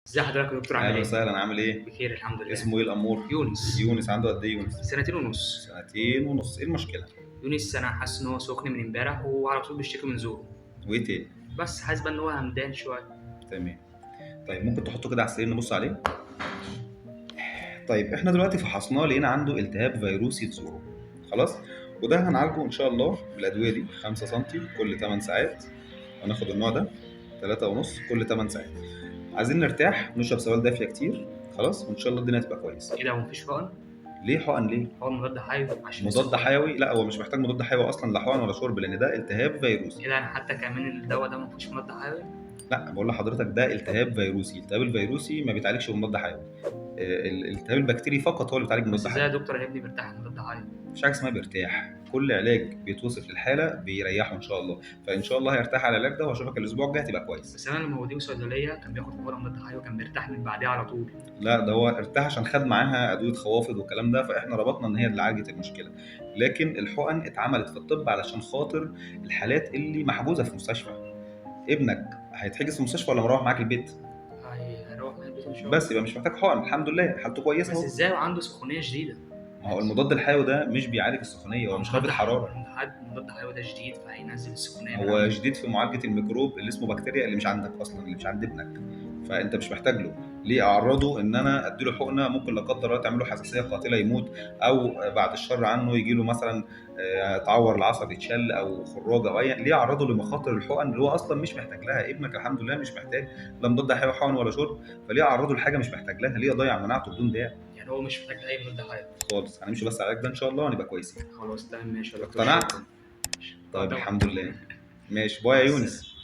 ازي حضرتك يا دكتور، عامل اهلا ايه؟ وسهلا، عامل ايه؟ بخير الحمد لله. اسمه ايه الامور؟ يونس. يونس عنده قد ايه يونس؟ 2.5 سنين. 2.5 سنين. ايه المشكلة؟ يونس انا حاسس ان هو سخن من امبارح وعلى طول بيشتكي من زوره. وايه تاني؟ بس حاسس بقى ان هو همدان شوية. تمام. طيب ممكن تحطه كده على السرير نبص عليه؟ طيب احنا دلوقتي فحصناه لقينا عنده التهاب فيروسي في زوره. خلاص؟ وده هنعالجه ان شاء الله بالادوية دي 5 سم كل 8 ساعات، وهناخد النوع ده 3.5 كل 8 ساعات. عايزين نرتاح، نشرب سوائل دافيه كتير، خلاص؟ وان شاء الله الدنيا هتبقى كويسة. ايه ده، ومفيش حقن؟ ليه حقن ليه؟ حقن مضاد حيوي عشان مضاد السخونية. حيوي؟ لا، هو مش محتاج مضاد حيوي اصلا، لا حقن ولا شرب، لان ده التهاب فيروسي. ايه ده، انا حتى كمان الدواء ده مفيهوش مضاد حيوي؟ لا، بقول لحضرتك ده التهاب فيروسي، الالتهاب الفيروسي ما بيتعالجش بمضاد حيوي. الالتهاب البكتيري فقط هو اللي بيتعالج بس بمضاد ازاي يا حيوي. دكتور يا ابني بيرتاح من مضاد حيوي؟ مفيش حاجة اسمها بيرتاح، كل علاج بيتوصف للحالة بيريحه ان شاء الله، فان شاء الله هيرتاح على العلاج ده، واشوفك الاسبوع الجاي هتبقى كويس. بس انا لما وديه صيدلية كان بياخد حقن مضاد حيوي كان بيرتاح من بعديها على طول. لا، ده هو ارتاح عشان خد معاها ادوية خوافض والكلام ده، فاحنا ربطنا ان هي اللي عالجت المشكلة. لكن الحقن اتعملت في الطب علشان خاطر الحالات اللي محجوزة في مستشفى. ابنك هيتحجز في مستشفى ولا مروح معاك البيت؟ هيروح من البيت ان شاء الله. بس يبقى مش محتاج حقن، الحمد لله حالته كويسة بس اهو. ازاي وعنده سخونيه شديدة؟ ما هو المضاد الحيوي ده مش بيعالج السخونيه، هو مش خافض حرارة. مضاد حيوي ده شديد فهينزل السخونيه من هو عنده. شديد في معالجة الميكروب اللي اسمه بكتيريا اللي مش عندك اصلا، اللي مش عند ابنك، فانت مش محتاج له. ليه اعرضه ان انا اديله حقنه ممكن لا قدر الله تعمل له حساسية قاتله يموت، او بعد الشر عنه يجي له مثلا تعور العصب يتشل او خراج او اي، ليه اعرضه لمخاطر الحقن اللي هو اصلا مش محتاج لها؟ ابنك الحمد لله مش محتاج لا مضاد حيوي حقن ولا شرب، فليه اعرضه لحاجة مش محتاج لها؟ ليه اضيع مناعته بدون داعي؟ يعني هو مش محتاج اي مضاد حيوي خالص. هنمشي بس على العلاج ده ان شاء الله وهنبقى كويسين. خلاص تمام ماشي يا دكتور. اقتنعت؟ شكرا. طيب طبعا. الحمد لله. ماشي، باي يا مع يونس. السلامة.